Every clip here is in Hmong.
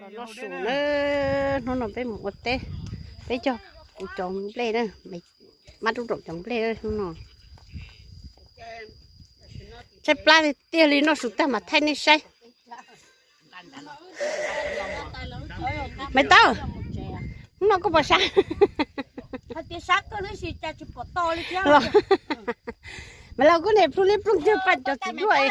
Los noj su na, hnub no peb mus ua teb, peb cog kuv cov nplej na, mab dub daum cov nplej hnub no. Tshaib plab tiag tiag li, noj su tag mas thaij nej saib. Maiv Taub, hnub no koj puas sab? Maiv Laus, koj niam plhu liab ploog cuag paj cov txiv duaj.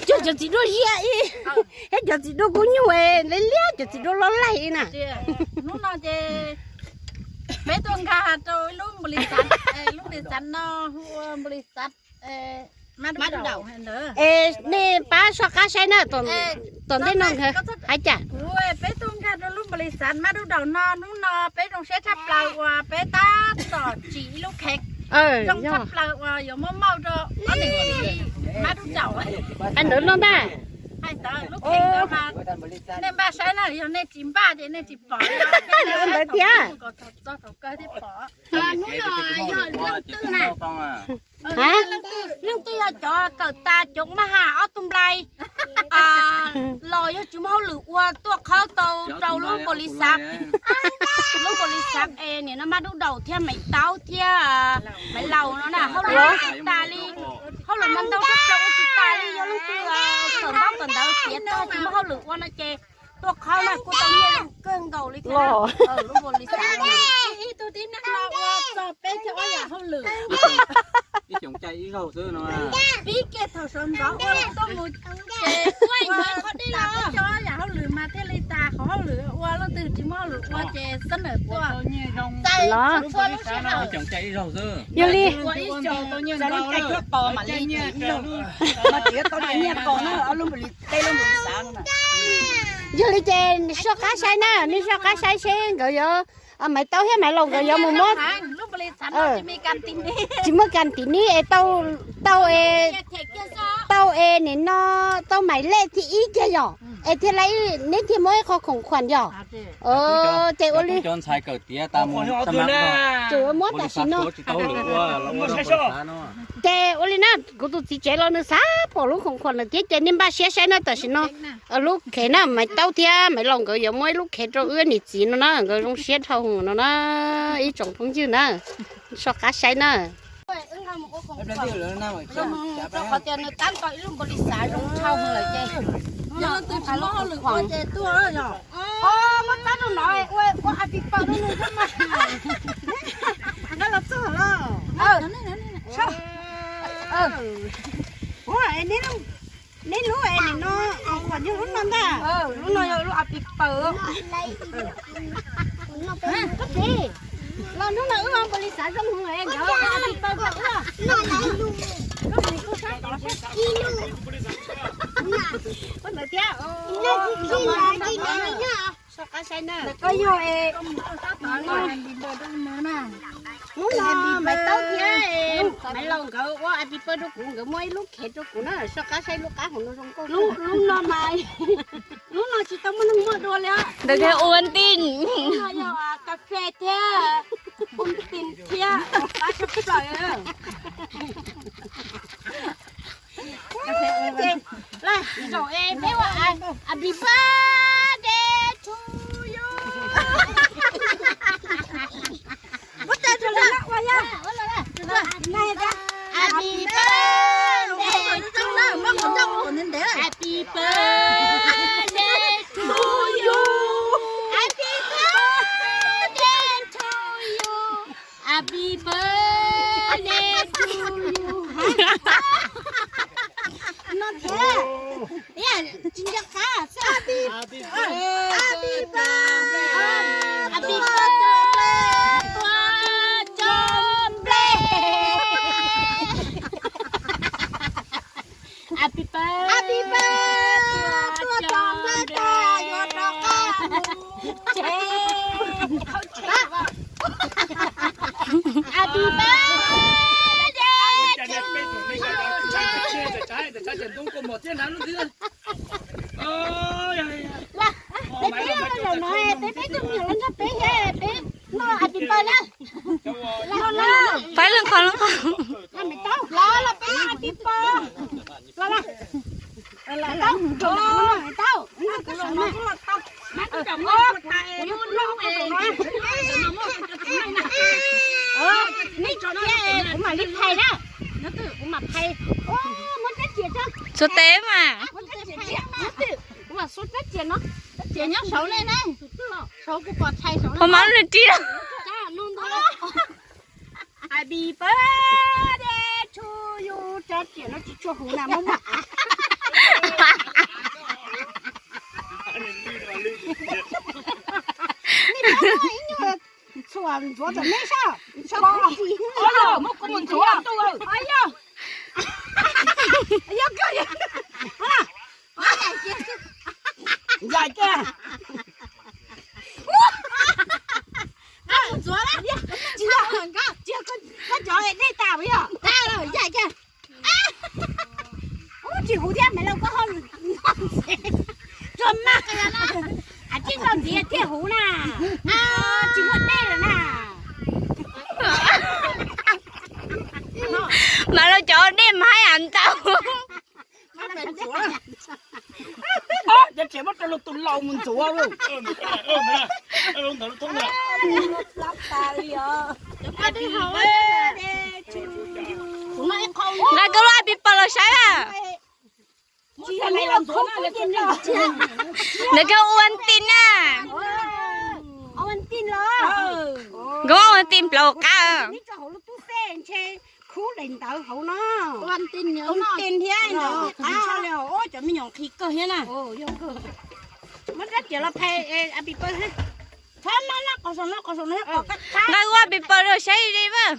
Cuag cov txiv duaj ziaj ib, thiab cov txiv duaj kub nyuj liab liab, cov txiv duaj loj laig ib na. Peb tuaj nkag rau lub npaus lis xav, lub npaus lis xav no hu ua npaus lis xav mab dub daum. Es nej pab soj qab saib na, tom ntej no hais cas. Peb tuaj nkag rau lub npaus lis xav mab dub daum no, hnub no peb zoo siab tshaj plaws uas peb tab tom tsim ib lub khev zoo tshaj plaws uas yuav muab mauj rau ob niam txiv mab dub daum. Hais ntawd no ntag. Hais ntawd lub khev ntawd mas nej npaj saib na, yog nej tsis npaj ces nej tsis pom. Ua ntawd tiag. Hnub no yog leej twg na, leej twg yog cov kawm tas cov maj has ob tug nplai los yog tsis muaj hauj lwm ua tuaj qhaub tau rau lub npaus lis xav, lub npaus lis xav es nim no mab dub daum thiab Maiv Taub thiab Maiv Laus no na, hauj lwm tsis tas li, hauj lwm mas ntau tshaj plaws ua tsis tas li, yog leej twg kawm ntaub kawm ntawv tiav tag tsis muaj hauj lwm ua no ces tuaj qhaub na kuj tau nyiaj kawg nkaus li thiab. Lub npaus lis xav no ib tug tib neeg no ua txog peb caug ob yam hauj lwm. Ib xyoos caij ib zaug xwb no. Pib kiag thaum sawv ntxov ua tuaj mus ces ua qhov dej los peb caug ob yam hauj lwm mas thiaj li tas qhov hauj lwm ua, leej twg tsis muaj hauj lwm ua ces xab nawm tuaj txais txhua lub sij hawm. Ib xyoos caij ib zaug xwb. Yog li ua ib xyoos tau nyiaj ntau lawm, mas tsis tau nyiaj kaus na, ob lub npaus lis, peb lub npaus lis xav no. Yog li ces soj qab saib na, nej soj qab saib seb nkawd yuav, Maiv Taub thiab Maiv Laus nkawd yuav mus muab. Tsis muaj kas tis nib es tau, tau es nim no tau Maiv Lej thib ib kiag yom, es thiaj li neb thiaj muab ib qho khoom khuam yom. Ces ua li, ces ua muab tam sim no. Ces ua li na, kuv tus txiv tsev los nws xav pom lub khoom khuam lawm thiab ces nej npaj siab saib na, tam sim no lub khev na, Maiv Taub thiab Maiv Laus nkawd yuav muab ib lub khev rau wb niam txiv no na, nkawd zoo siab dhau no na, ib tsoom phooj ywg na, soj qab saib na. Rau qhov tias nws tab tom ib lub npaus lis xav zoo dhau lawm ces, yog leej twg tsis muaj hauj lwm ua ces tuaj yom. Muab tab rau no ua a pis paws rau nws xwb mas. Nab los txog los. Neb lub es nim no, qhov nyuag lub no ntag. Lub no yog lub a pis paws. Koj txiv, los hnub no wb ua npaus lis xav zoo heev nkawd a pis paws kom wb. Koj ntawd thiab. Soj qab saib na. Koj yog es, hnub no Maiv Taub thiab Maiv Laus nkawd ua a pis paws rau kuv, nkawd muab ib lub khev rau kuv na, soj qab saib lub qab hauv no zoo nkauj. Lub no mas, lub no tsis tau muaj neeg muag dua li. Ntawd thiab ua ntij. Lub no yog kas fes thiab ua ntij thiab qab sab plaws. Zaum es peb ua happy birthday to you. Happy birthday to you. Happy birthday to you. Happy birthday to you. Happy birthday to you. No thiab. Tsis nco qab xwb. Happy birthday. Happy birthday. Tua cov nplej. Happy birthday. Tua cov nplej tag yuav rov qab mus tsev. Happy birthday to you. Peb peb zaum no peb peb tug me nyuam los nrog peb thiab peb noj happy birthday na. Pab leej qhov leej qhov. Los los peb happy birthday. Kuv mam li phais na. Txua tes mas. Ua mas nws ri lawm. Happy birthday to you, cov riam no tsis tshua huv na, muab muab. Txhua ntxuav tom neb sab. Yog kiag. Ntxuav, tsis yog, koj cov dej tas yog tas lawm, yam kiag. Ub, tsis huv thiab, Maiv Lauj koj ho tsuag mas, a, tsis tau ntxiv thiaj huv na. Tsis muaj dej lawm na. Maiv Lauj cov dej mas haib ntau. Cov riam muab rau luag tus laus mus ntxuav. Nqa koj lub happy birthday los saib na. Nws koj ua ntij na. Nkawd ua ntij plaub qab. Khub daim ntawv hauv no. Ua ntij thiab no. Cov me nyuam nqhis kawg thiab na. Muab rab riam los phais happy birthday. Txhob mab lab qos saum no, qos saum no. Nqa ua happy birthday los saib li mas.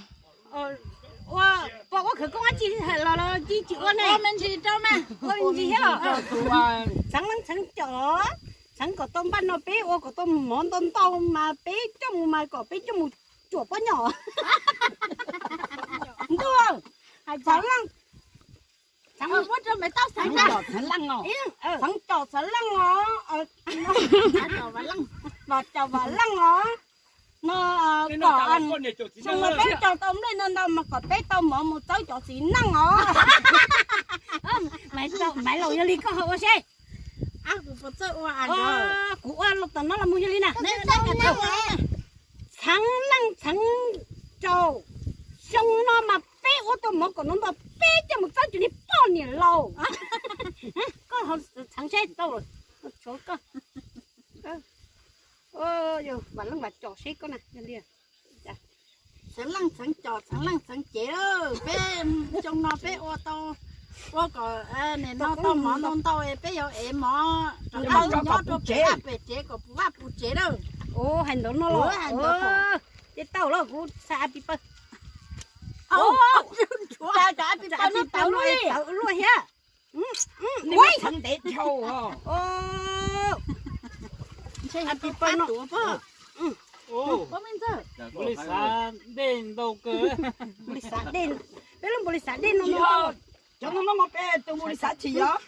Ua, ua khawv koob dab tsi los los tsis tsis ua ne. Ua me ntsis rau mas, ua me ntsis thiab los. Txheev leej txheev cov, txheev kom tau npaj no peb ua kom tau mov ntau ntau mas peb coj mus mas kom peb coj mus cuam pob nyom. Ntuj, txheev leej, txheev cov txheev leej os, txheev cov txheev leej os, los cov vam leej os. No, kom peb cog tau nplej ntau ntau mas kom peb tau mov mus txawb cov txiv neej os. Maiv Lauj, yog li koj ho ua seb. Kuv ua los tom no los mus yog li na. Txheev leej txheev cov, xyoo no mas peb ua tau mov kom no ntau peb coj mus txawb cov niag poj niam laus. Koj txheev seb tau, tshuav koj. Vam leej vam cov seb koj na, yog li. Txheev leej txheev cov txheev leej txheev cev, peb xyoo no peb ua tau, ua kom nim no tau mov ntau ntau peb yuav ev mov rov qab nyob rau pem vaj pem tsev kom puv vaj puv tsev lawm. Hais ntawd no los, ces tau los kuv xa pis pawg. Cov pis pawg no tawv luaj thiab. Txheev ntev dhau. Npaum li xav dej ntau kawg. Npaum li xav dej, peb lub npaum li xav dej no. Cov no no peb tus npaum li xav chim yog.